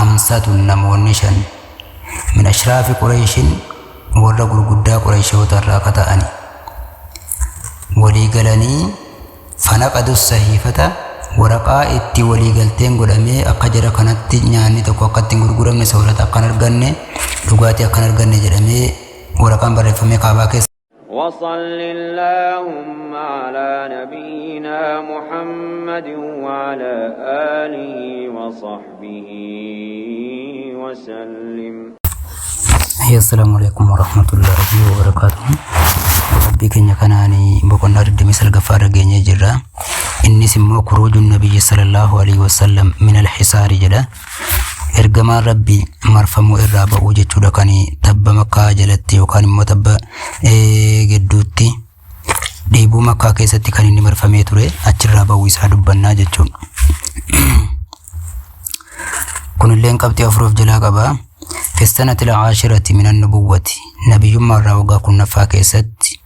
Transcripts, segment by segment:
Khamsatun namoonni 5 min ashraafi Qureeshin warra gurguddaa Qureeshoota irraa ka ta'ani walii galanii fanaqadu sahiifata waraqaa itti walii galteen godhamee akka jara kanatti nyaanni tokko akka itti hin gurguramne soorata akka hin arganne dhugaatii akka hin arganne jedhamee waraqaan barreeffamee kaabaa keessa وصل اللهم على نبينا محمد وعلى آله وصحبه وسلم. Assalaamu alaikum warahmatullahi wabarakatuh. Rabbii keenya kanaan boqonnaa 29ffaa irra geenyee jirra. Innis immoo kuruujuun nabiyyi sallallahu alaihi wasallam min alhisaari jedha. Ergamaan Rabbii marfamuu irraa ba'uu jechuudha kan tabba Makkaa jalatti yookaan immoo tabba gidduutti dhiibuu Makkaa keessatti kan inni marfamee ture achirraa ba'uu isaa dubbannaa jechuudha. Kunilleen qabxii afur of jalaa qaba. Fi sanati al-caashirati minan nubuwwati nabiyyummaa irraa waggaa 10ffaa keessatti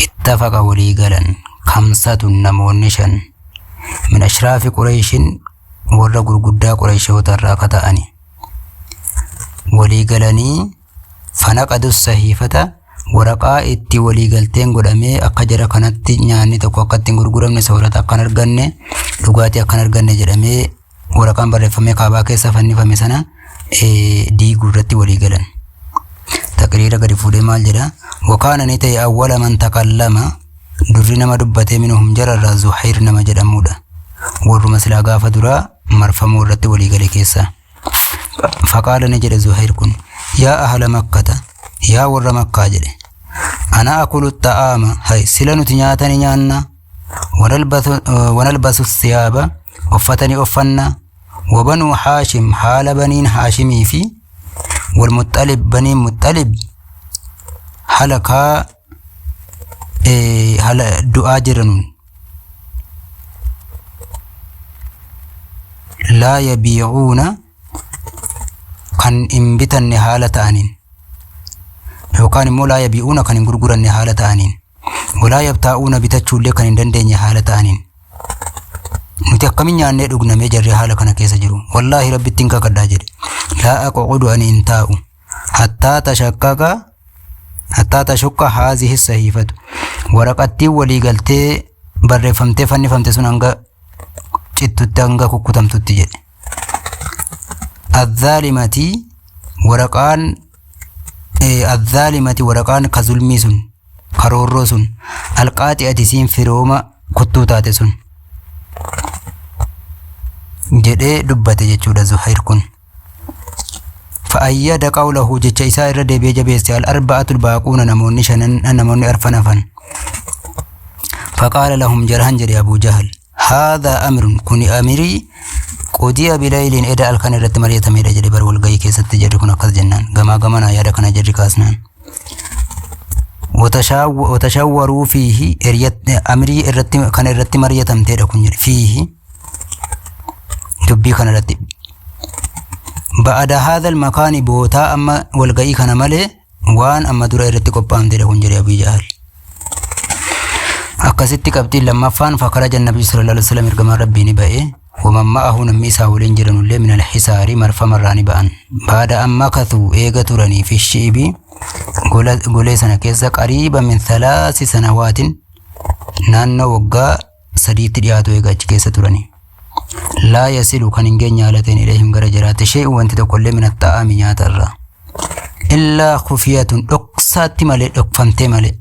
ittafaqa walii galan khamsatun namoonni 5 min ashraafi Qureeshin warra gurguddaa Qureeshoota irraa ka ta'ani walii galanii fanaqadu sahiifata waraqaa itti walii galteen godhamee akka jara kanatti nyaanni tokko akka itti hin gurguramne soorata akka hin arganne dhugaatii akka hin arganne jedhamee waraqaan barreeffamee kaabaa keessa fannifame sana diiguu irratti walii galan. Taqriira gadi fuudhee maal jedha? Wakaana ni ta'e awwala man takallama durri nama dubbatee minhum jararraa Zuhayr nama jedhamudha. Warruma silaa gaafa duraa marfamuu irratti walii gale keessaa. Faqaala ni jedhe Zuhayr kun yaa ahla Makkata yaa warra Makkaa jedhe. Ana akulu xa'aama hay sila nuti nyaata ni nyaanna wanalbasu siyaaba uffata ni uffanna wabanuu Haashim haala baniin Haashimii fi walmuxxalib baniin Muxxalib halakaa hala du'aa jiranuun laa yabiicuuna kan hin bitanne haala ta'aniin yookaan immoo laa yabiicuuna kan hin gurguranne haala ta'aniin walaa yabtaa'uuna bitachuullee kan hin dandeenye haala ta'aniin nuti akkamiin nyaannee dhugnamee jarri haala kana keessa jiru wallaahi rabbittiin kakadhaa jedhe laa aquudu ani hin taa'u hattaa tashaqqaqa hattaa tashukka haazihi sahiifatu waraqattiin walii galtee barreeffamtee fannifamte sun hanga cittutti hanga kukkutamtutti jedhe. Azzaalimati waraqaan azzaalimati waraqaan ka zulmii sun karoorroo sun alqaaxi'ati siin firooma kuttuu taate sun jedhee dubbate jechuudha Zuhayr kun. Fa'ayyada qawlahu jecha isaa irra deebi'ee jabeesse al-arba'atul baaquuna namoonni shanan namoonni arfan hafan. Faqaala lahum jarhan jedhe Abuu Jahal. Haadha amrun kuni amirii qudiya bilaylin eda halkan irratti mari'atamedha jedhe bar walgahii keessatti jedhe kun akkas jennaan gamaa gamanaa yaada kana jarri kaasnaan. Watashawwaruu fiihi amirii irratti kana irratti mari'atamteedha kun jedhe fiihi dubbii kana irratti. Ba'ada haadha makaani bootaa amma walgahii kana malee waan amma dura irratti qophaa'amteedha kun jedhe Abii Jahal. Akkasitti qabxiin lammaffaan fakaraja Nabii sallallahu alaihi wasallam ergamaan Rabbii ni ba'e waman ma'ahu namni isaa waliin jiranullee min alhisaarii marfamarraa ni ba'an. Baada amma kathuu eega turanii fi shi'ibii golee sana keessa qariiba min thalaasi sanawaatin naannoo waggaa 3tti dhiyaatu eega achi keessa turanii. Laa yasilu kan hin geenye haala ta'een ilayhim gara jiraate shee'u wanti tokkollee min axxa'aami nyaata irraa. Illaa kufiyatun dhoksaatti malee dhokfamtee malee.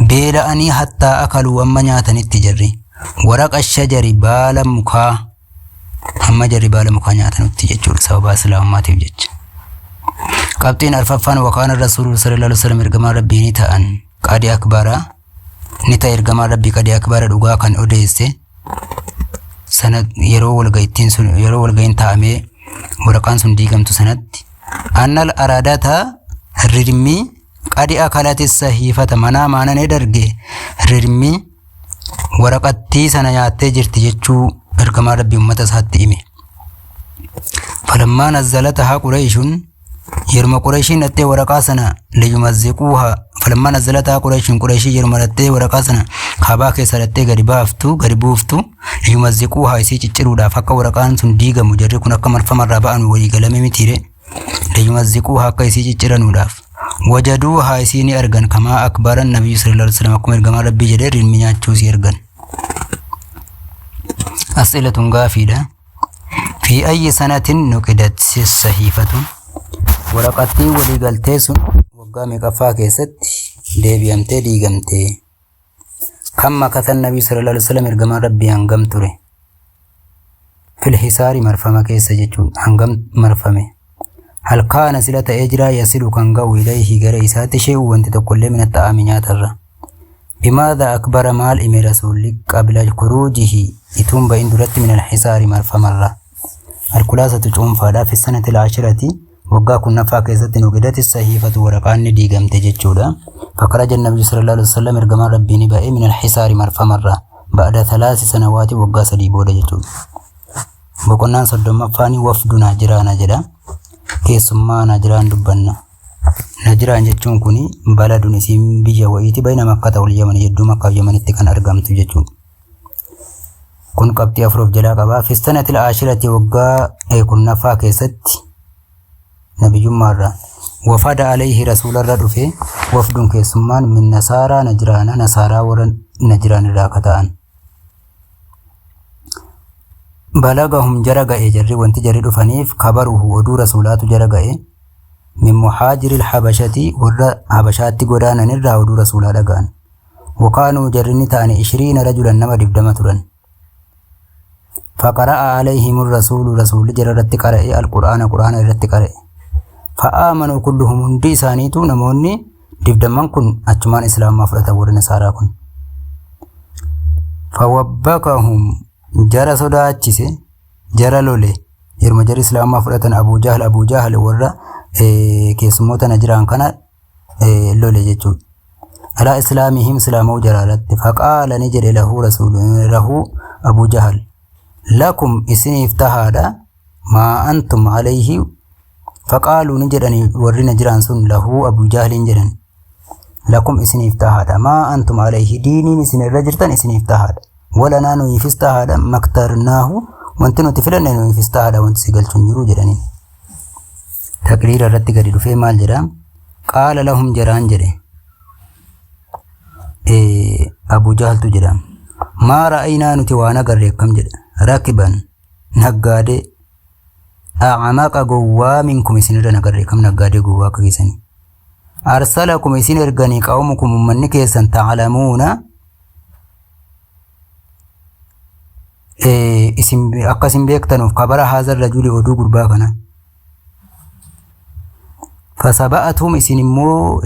Beela'anii hattaa akaluu amma nyaatanitti jarri. Waraqa shajari baala mukaa hamma jarri baala mukaa nyaatanutti jechuudha sababa islaamummaatiif jecha. Qabxiin arfaffaan wakaana rasuulul sallallahu alaihi wasallam ergamaan rabbii ni ta'an qadi akbara ni ta'e ergamaan rabbii qadi akbara dhugaa kan odeesse sana yeroo walga'ittiin sun yeroo walga'iin taa'amee waraqaan sun diigamtu sanatti annal aradata rirmii qadi akalati sahiifata manaa maananee darge rirmii waraqattii sana nyaattee jirti jechuu ergamaa rabbii ummata isaatti hime. Falammaa nazzalatahaa Qureeshun yeruma Qureeshiin dhattee waraqaa sana liyumazziquuha Falammaa nazzalataa Qureeshin Qureeshii yeroo marattee waraqaa sana kaabaa keessa hidhattee gadi baaftu gadi buuftu liyumazziquu haa isii cicciruudhaaf akka waraqaan sun diigamu jarri kun akka marfamarraa ba'an walii galame mitiire liyumazziquu haa akka isii cicciranuudhaaf. Wajaduu haa isii ni argan kamaa akbaran nabiyyu sallallahu alaihi wasallam akkuma ergamaan rabbii jedhee rirmi nyaachuu isii argan. As'ilatun gaafiidha. Fi ayyi sanatin nuqidat sahiifatun waraqattiin waliigaltee sun waggaa meeqaffaa keessatti deebi'amtee diigamte. Kam makatan nabii sallallahu alaihi wasallam ergamaan rabbii hangam ture? Fil hisaari marfama keessa jechuun hangam marfame? Hal kaana sila ta'ee jira yasilu kan ga'u ilayhi gara isaatti shee'u wanti tokkollee mina xa'aami nyaatarra. Bimaadha akbara maal ime rasuulli qabla kuruujihi ituun ba'in duratti min alhisaari marfamarra. Alkulaasatu cuunfaadha fi sanati al-ashirati waggaa kurnaffaa keessatti nuqidati sahiifatu waraqaan ni diigamte jechuudha. Fakaraja nabiyyu sallallahu alaihi wasallam ergamaan rabbii ni ba'e min alhisaari marfamarra ba'da thalaasi sanawaati waggaa 3 booda jechuudha. Boqonnaan 30ffaan wafdu Najiraana jedha. Keessummaa Najiraan dubbanna. Najiraan jechuun kun baladun isiin biyya wayiiti bayna Makkata wal Yaman hedduu Makkaaf Yamanitti kan argamtu jechuudha. Kun qabxii 4 of jalaa qaba. Fistanatil ashirati waggaa 10ffaa keessatti nabiyyummaarra wafada alayhi rasuularra dhufe wafdun keessummaan min nasaaraa Najiraana nasaaraa warra Najiraan irraa akka ta'an. Balagahum jara ga'e jarri wanti jarri dhufaniif kabaruhu oduu rasuulaatu jara ga'e min muhaajiril habashati warra habashaatti godaanan irraa oduu rasuulaa dhaga'an. Wakaanuu jarri ni ta'ani ishiriina rajulan nama 20 turan. Faqara'a alayhim rasuulu rasuulli jara irratti qara'e alqur'aana qur'aana irratti qara'e. Fa'aamanuu kulluhum hundi isaaniitu namoonni 20 kun achumaan islaamaa fudhatan warri nasaaraa kun. Fawabbakahum jara sodaachise jara lole yeruma jara islaamaa fudhatan Abuu Jahal Abuu Jahal warra keessummoota Najiraan kana lole jechuudha. Alaa islaamihim islaamuu jaraalatti faqaala ni jedhe lahuu rasuulu lahuu Abuu Jahal lakum isiniif tahaadha maa antum alayhi faqaaluu ni jedhani warri Najiraan sun lahuu Abuu Jahaliin jedhan lakum isiniif tahaadha maa antum alayhi diiniin isin irra jirtan isiniif tahaadha walanaa nuyiifis tahaadha maktarnaahu wanti nuti filanne nuyiifis tahaadha wanti si galchu hin jiru jedhaniin. Taqriira irratti gadi dhufee maal jedha? Qaala lahum jaraan jedhe. Abu Jahaltu jedha. Maa ra'aynaa nuti waan agarre akkam jedha. Rakiban naggaadee a'amaqa gowwaa minkum isinirra nagarre kam naggaadee gowwaa akka keessanii. Arsalakum isin erganii qawmukum ummanni keessan ta'alamuuna isin akka isin beektanuuf kabara haazar rajuli oduu gurbaa kana. Fasaba'atuhum isin immoo